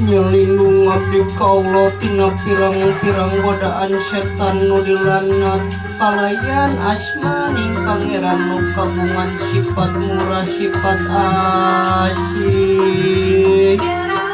Nyelindung abdi kaula tina pirang-pirang godaan setan nu dilanat kalayan asmaning pangeran nu kagungan sifat murah sifat asih. Ah.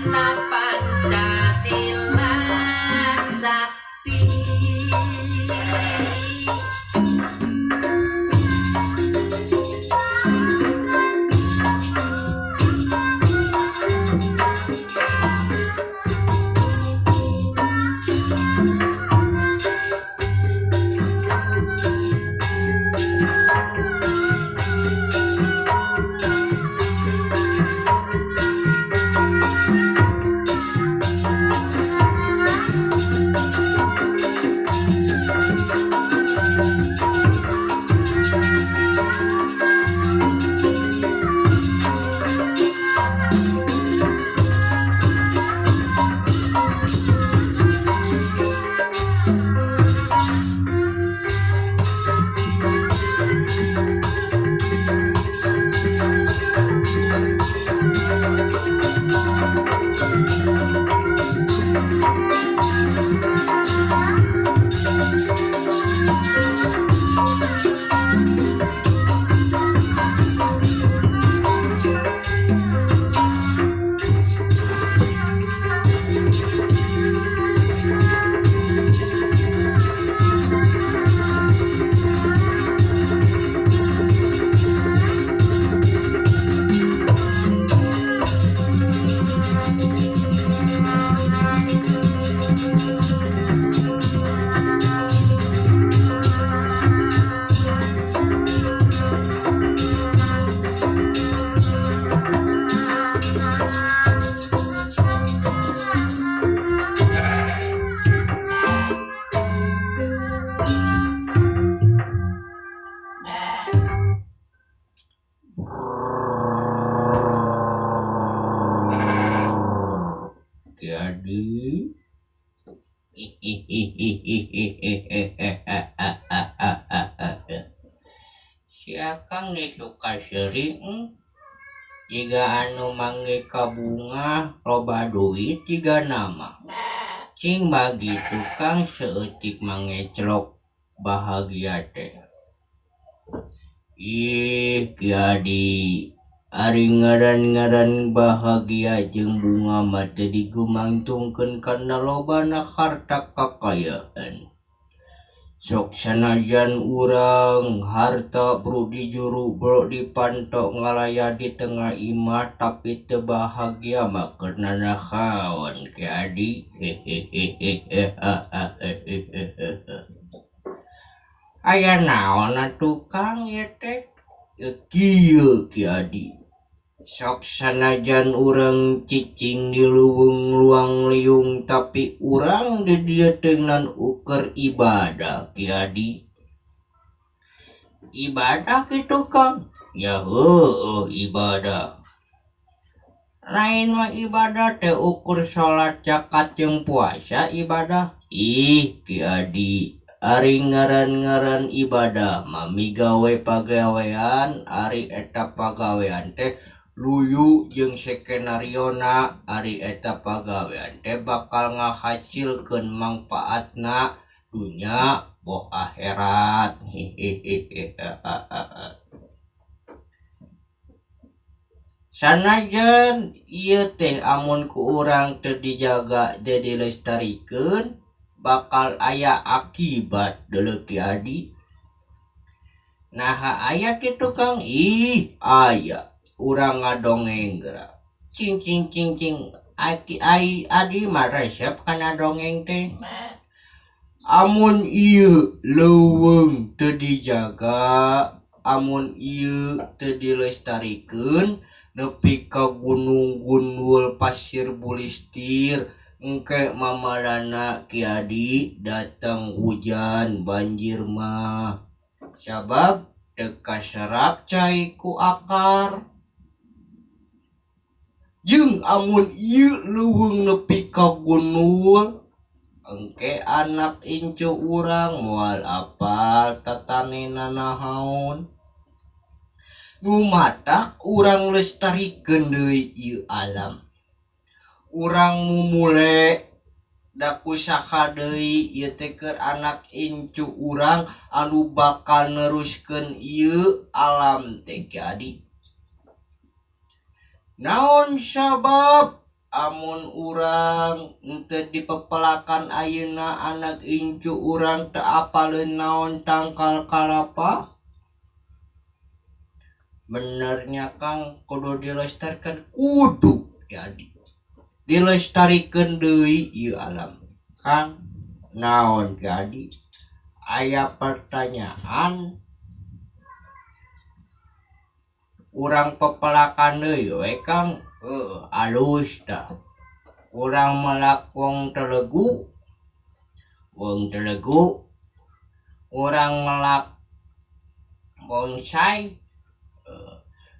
Nata Pancasila Sakti. Jadi si akang nih suka seri jika anu mangge kabunga loba duit tiga nama cing bagi tukang seeutik mangeclok bahagia teh. Ih Ki Adi, ari ngaran-ngaran bahagia jeung bunga mah teu digumantungkeun kana lobana harta kakayaan. Sok sanajan urang harta bro di juru bro di panto ngalaya di tengah imah tapi teu bahagia mah keur nanahaon Ki Adi. Aya naon atuh Kang ieu teh? Kieu Ki Adi. Sok sanajan urang cicing di leuweung luang liung tapi urang di dieu teh ngan ukur ibadah Ki Adi. Ibadah kitu Kang? Ya heueuh ibadah. Lain mah ibadah teh ukur salat, zakat jeung puasa ibadah. Ih Ki Adi, ari ngaran-ngaran ibadah mah migawe pagawean, ari eta pagawean teh luyu jeung skenariona, ari eta pagawean teh bakal ngahasilkeun mangfaatna dunya boh akhirat. Sanajan ieu teh amun ku urang teu dijaga teu dilestarikeun bakal aya akibat deuleu Ki Adi. Naha aya kitu Kang? Ih, aya. Urang ngadongeng geura. Cing cing cing cing. Aki ai Adi mah resep kana dongeng teh. Amun ieu leuweung teu dijaga, amun ieu teu dilestarikeun nepi ka gunung gundul pasir bulistir, engke mamalana Ki Adi datang hujan banjir mah. Sabab teu kaserap cai ku akar. Jeung amun ieu leuweung nepi ka gundul, engke anak incu urang moal apal tatanena nahaon. Nu matak urang lestarikeun deui ieu alam. Urang mumule da ku saha deui ieu teh keur anak incu urang anu bakal neruskeun ieu alam teh Ki Adi. Naon sabab Amun urang henteu dipepelakan ayeuna anak incu urang teu apaleun naon tangkal kalapa. Benernya Kang kudu dilestarikan kudu jadi dilestarikan deui ieu alam. Kang naon jadi aya pertanyaan urang pepelakan deui we Kang. Alus tah. Urang melak wong telegu. Wong telegu. Urang melak bonsai.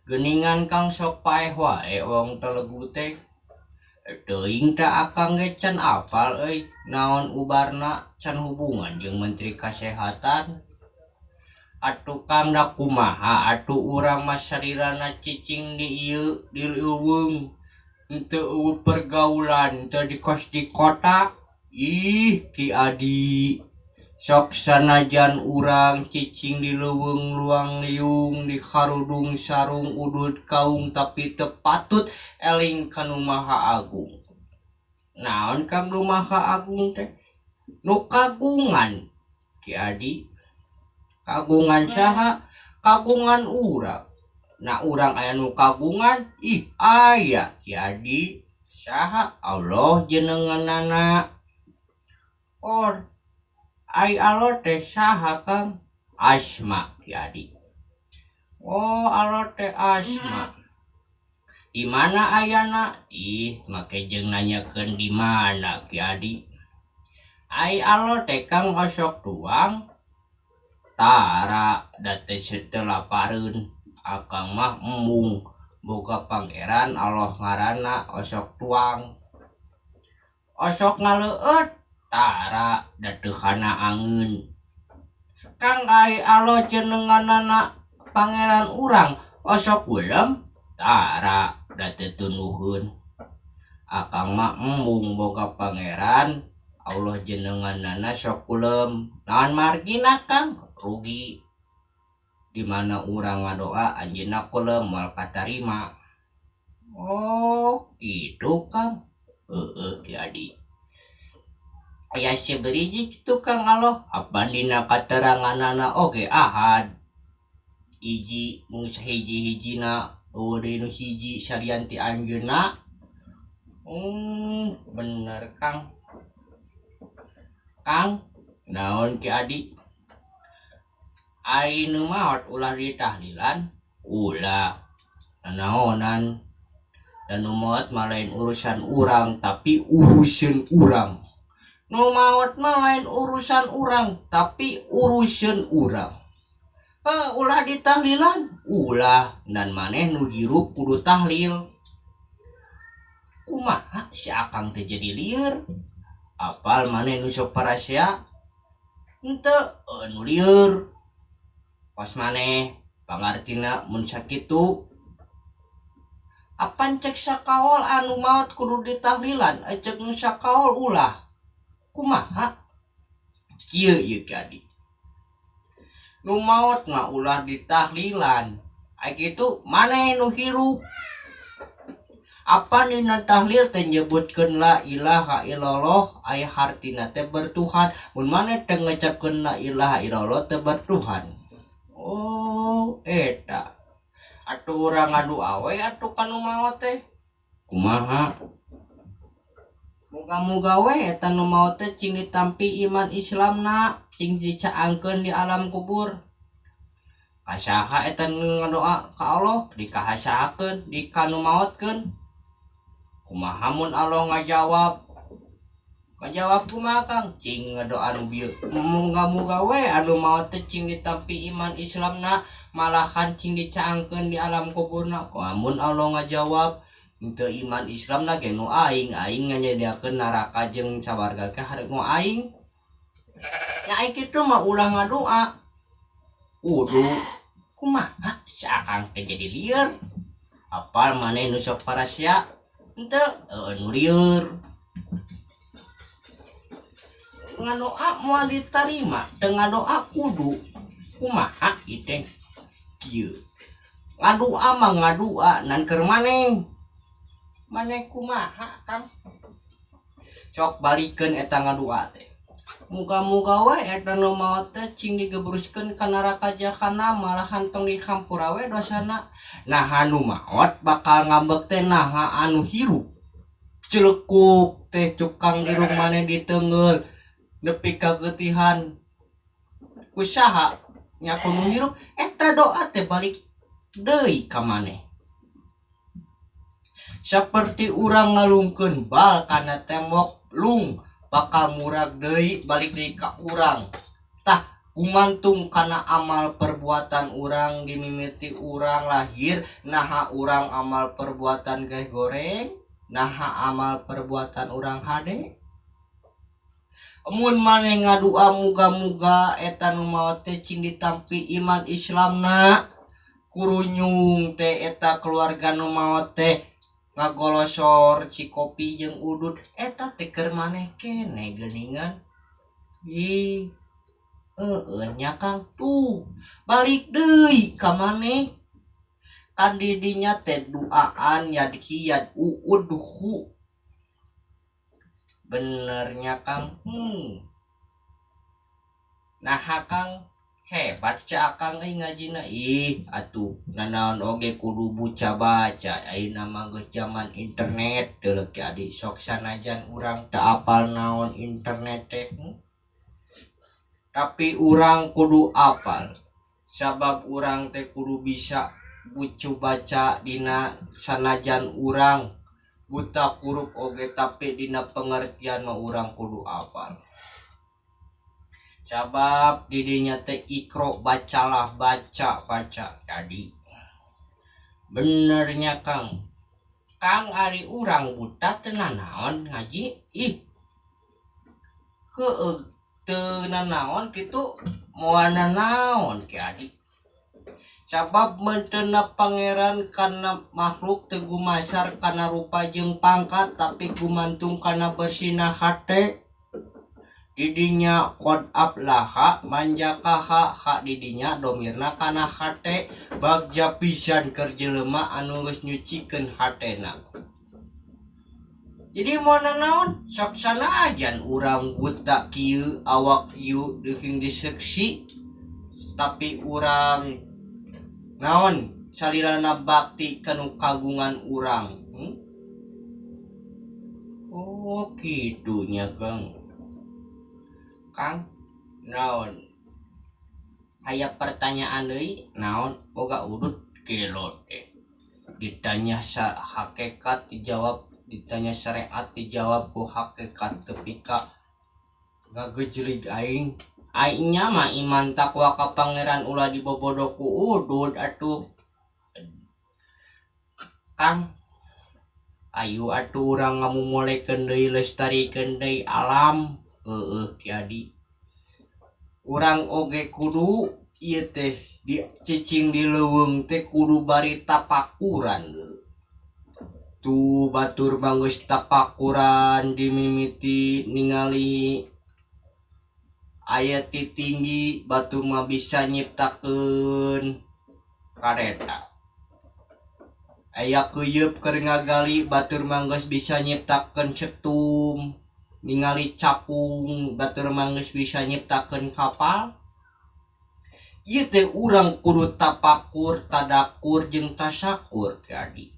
Geuningan Kang sok paeh wae wong telegu teh. Teuing teh akang ge can apal euy naon ubarna can hubungan jeung Menteri Kesehatan. Atuh Kang da kumaha atuh urang mah sarirana cicing di ieu di leuweung henteu eueuh pergaulan teu di kos di kota. Ih Ki Adi sok sanajan urang cicing di leuweung luang liung di karudung sarung udud kaung tapi teu patut eling ka Nu Maha Agung. Naon Kang Nu Maha Agung teh? Nu kagungan Ki Adi. Kagungan saha? Kagungan urang. Nah urang aya nu kagungan? Ih aya Ki Adi. Saha? Allah jenenganana. Or ai Allah teh saha Kang? Asma Ki Adi. Oh Allah teh asma. Di mana ayana? Ih make jeung nanyakeun di mana Ki Adi. Ai Allah teh Kang osok tuang tara da teu lapareun. Akang mah embung boga pangeran Allah ngaranna osok tuang. Osok ngaleueut tara da teu kana angeun. Kang ai Allah jenenganana pangeran urang osok ulem tara da teu tunuhun. Akang mah embung boga pangeran Allah jenenganana sok kulem. Naon margina Kang? Rugi. Di mana urang ngadoa anjeunna kulem moal katarima. Oh, kitu Kang. Heueuh Ki Adi. Aya seberiji kitu Kang Allah. Apan dina kateranganana oge ahad. Hiji mung sahiji-hijina eueuh deui nu hiji salian ti anjeunna. Bener Kang. Kang, naon Ki Adi? Ai nu maot ulah ditahlilan, ulah. Nanaonan. Dan nu maot mah lain urusan urang tapi urusan urang. Nu maot mah lain urusan urang tapi urusan urang. Ulah ditahlilan, ulah. Dan maneh nu hirup kudu tahlil. Kumaha si akang teh jadi lieur? Apal maneh nu sok parasea? Henteu, nu lieur. Pas maneh pangartina mun sakitu. Apan cek sakaol anu maot kudu ditahlilan, cek nu sakaol ulah. Kumaha? Kieu ieu Ki Adi. Nu maot mah ulah ditahlilan. Ai kitu maneh nu hirup. Apan dina tahlil teh nyebutkeun la ilaha illallah aya hartina teh bertuhan. Mun maneh teh ngucapkeun la ilaha illallah teh bertuhan. Oh, eta. Atuh urang ngadoa we atuh ka nu maot teh. Kumaha? Muga-muga we eta nu maot teh cing ditampi iman Islamna, cing dicaangkeun di alam kubur. Kasaha eta nu ngadoa ka Allah dikahasahakeun, dikanu maotkeun. Kumaha mun Allah ngajawab? Ngajawab kumaha Kang? Cing ngadoa nu bieu. Muga-muga we anu maot teh cing ditampi iman Islamna, malahan cing dicaangkeun di alam kuburna. Lamun Allah ngajawab henteu iman Islamna ge nu aing, aing nganyediakeun neraka jeung sawarga ge harek nu aing. Nya aing kitu mah ulah ngadoa. Kudu kumaha si akang teh jadi lieur. Apal maneh nu sok parasea? Henteu, nu lieur. Ngadoa moal ditarima, teu ngadoa kudu. Kumaha ieu teh? Kieu. Ngadoa mah ngadoa nan keur maneh. Maneh kumaha, Kang? Cok balikeun eta ngadua teh. Muga-muga we eta nu maot teh cing digebruskeun ka neraka jahanam, malahan tong dihampura we dosana. Naha nu maot bakal ngambek teh, naha anu hirup celekuk teh cukang irung maneh diteungeul nepi ka geutihan ku saha nya ku nu hirup. Eta doa teh balik deui ka maneh. Saperti urang ngalungkeun bal kana tembok, lung bakal murag deui, balik deui ka urang. Tah, gumantung kana amal perbuatan urang dimimiti urang lahir. Naha urang amal perbuatan geus goreng, naha amal perbuatan urang hade. Mun maneh ngadua muga-muga eta nu maot teh cing ditampi iman Islamna, kurunyung teh eta keluarga nu maot teh ngagolosor cikopi jeung udud, eta teh keur maneh keneh geuningan. Ih, heueuh nya, Kang. Tuh, balik deui ka maneh. Kan di dinya teh duaan yadkiyad uudhu. Benernya, Kang. Naha, Kang, hebat ca Akang euy ngajina. Ih atuh, nanaon oge kudu buca baca. Ayeuna mah geus jaman internet teu ki adi. Sok sanajan urang teu apal naon internet teh, Tapi urang kudu apal, sabab urang teh kudu bisa bucu baca dina sanajan urang buta huruf oge, tapi dina pengertian mah urang kudu apal. Sabab didinya teh ikro, bacalah, baca baca. Jadi benernya, Kang. Kang, ari urang buta teu nanaon ngaji? Ih, heueuh, teu nanaon kitu, moal nanaon ki adi. Sabab meunteuna Pangeran kana makhluk teu gumasar kana rupa jeung pangkat, tapi gumantung kana bersihna hate. Didinya qad aflaha man zakkaha, ha didinya domirna kana hate. Bagja pisan keur jelema anu geus nyucikeun hatena. Jadi moal nanaon sok sanajan urang buta kieu, awak ieu deukeung diseksi, tapi urang naon salirana bakti kanu kagungan urang. Oh, kitu nya, Kang. Kang, naon, aya pertanyaan deui. Naon, boga udud kelo teh? Ditanya sa hakikat dijawab, ditanya syariat dijawab ku hakikat, tepi ka ngagejelig aing. Aing nya mah iman takwa ka Pangeran, ulah dibobodo ku udud atuh, Kang. Ayo atuh urang ngamumulekeun deui, lestarikeun deui alam. Heueuh Ki Adi, urang oge kudu ieu teh di cicing di leuweung teh kudu bari tapakuran. Tuh, batur mah geus tapakuran dimimiti ningali aya ti tinggi, batur mah bisa nyiptakeun kareta. Aya keuyeup keur ngagali, batur mah geus bisa nyiptakeun setum. Ningali capung, batur mah geus bisa nyiptakeun kapal. Ieu teh urang kudu tapakur, tadakur jeung tasakur, Ki Adi.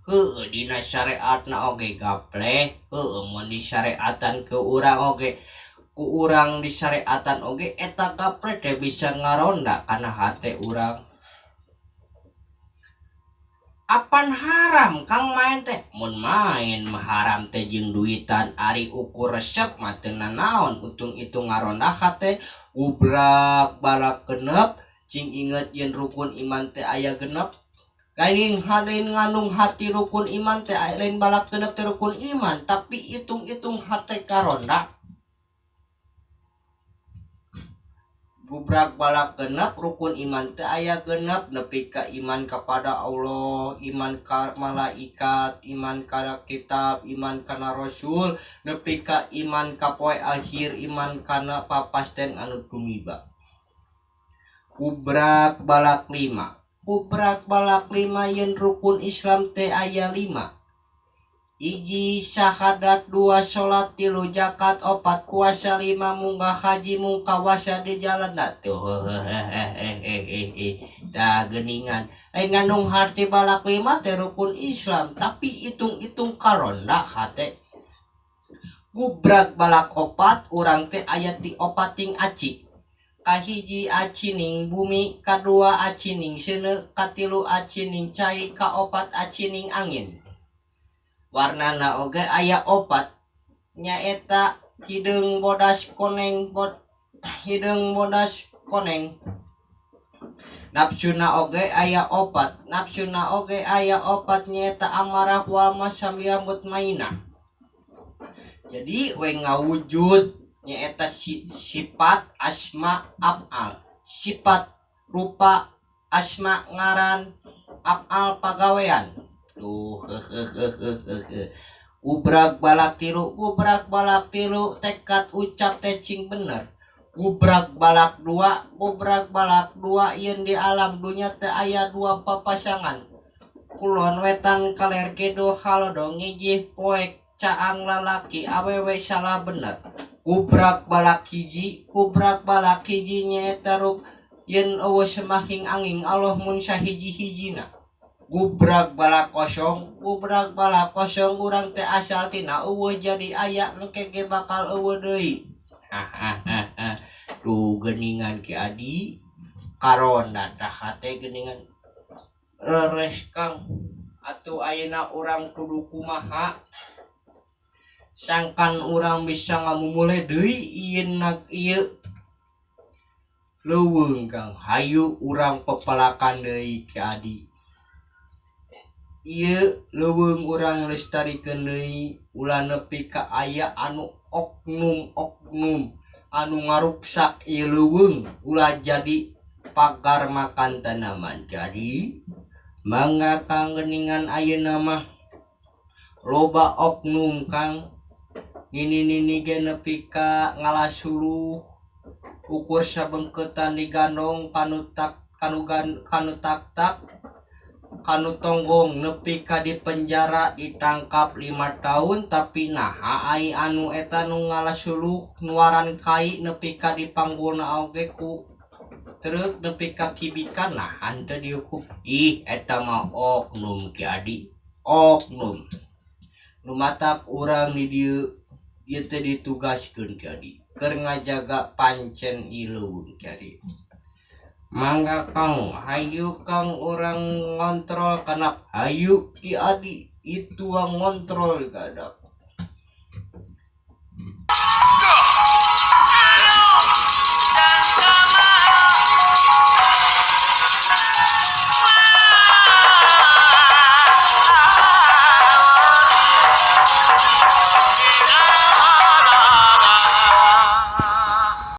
Heueuh, dina syariatna oge gapleh. Heueuh, mun disyariatan ke urang oge, ku urang disyariatan oge, eta gapleh teh bisa ngaronda kana hate urang. Apan haram, Kang, main teh? Mun main mah haram teh jeung duitan, ari ukur resep mah teu nanaon. Untung itu ngaronda hate. Gubrak balak genep, cing inget yen rukun iman teh aya genep. Lain lain ngandung hati rukun iman teh, lain balak genep teh rukun iman, tapi hitung-hitung hate karonda. Gubrak balak genep, rukun iman teh aya genep, nepi ka iman kepada Allah, iman ka malaikat, iman kana kitab, iman kana rasul, nepi ka iman ka poe akhir, iman kana papasten anu tumiba. Gubrak balak lima, gubrak balak lima yen rukun Islam teh aya lima. Hiji syahadat, dua salat, tilu zakat, opat puasa, lima munggah haji, mungkawasa di jalan. Nah, tuh, dah geningan lain ngandung harti balak lima teh rukun Islam, tapi hitung-hitung karonda hate. Gubrak balak opat, urang teh aya ti opating aci. Kahiji acining bumi, kadua acining seuneu, katilu acining cai, kaopat acining angin. Warnana oge aya opat, nyaeta hideung bodas koneng, hideung bodas koneng. Nafsuna oge aya opat, nafsuna oge aya opat, nyaeta amarah wal masamiyah mutmainah. Jadi we ngawujud nyaeta sifat asma af'al, sifat rupa, asma ngaran, af'al pagawean. Tuh, gubrak balak tilu, gubrak balak tilu, tekad ucap teh cing bener. Gubrak balak dua, gubrak balak dua, yen di alam dunya teh aya dua papasangan, kulon wetan kaler kidul halodo ngijih poek caang lalaki awewe salah bener. Gubrak balak hiji, gubrak balak hiji, nyaeta yen eueuh semahing angin Allah mun sahiji-hijina. Gubrak balak kosong, gubrak balak kosong, urang teh asal tina eueuh jadi aya, engke ge bakal eueuh deui. Tuh geningan Ki Adi, karonda tah hate geningan. Leres Kang, atuh ayeuna urang kudu kumaha sangkan urang bisa ngamumule deui ieu ieu leuweung? Kang, hayu urang pepelakan deui. Ki Adi, ieu leuweung urang lestarikeun deui, ulah nepi ka aya anu oknum-oknum anu ngaruksak ieu leuweung, ulah jadi pagar makan tanaman. Jadi mangga Kang, geningan ayeuna mah loba oknum Kang, nini-nini ge nepi ka ngalasuluh, ukur sabengketan digandong kanu tak kanu gan kanu tak tak kanu tonggong, nepi ka di penjara, ditangkap 5 tahun. Tapi naha ai anu eta nu ngalasuluh nuaran kai nepi ka dipanggulna oge ku truk, nepi ka kibikan, nah henteu dihukum? Ih, eta mah oknum Ki Adi, oknum nu matak urang di dieu ieu teh ditugaskeun Ki Adi keur ngajaga pancen ieu leuweung. Ki Adi, mangga Kang, hayu Kang, urang ngontrol kana. Hayu Ki Adi, itu ngontrol kadap.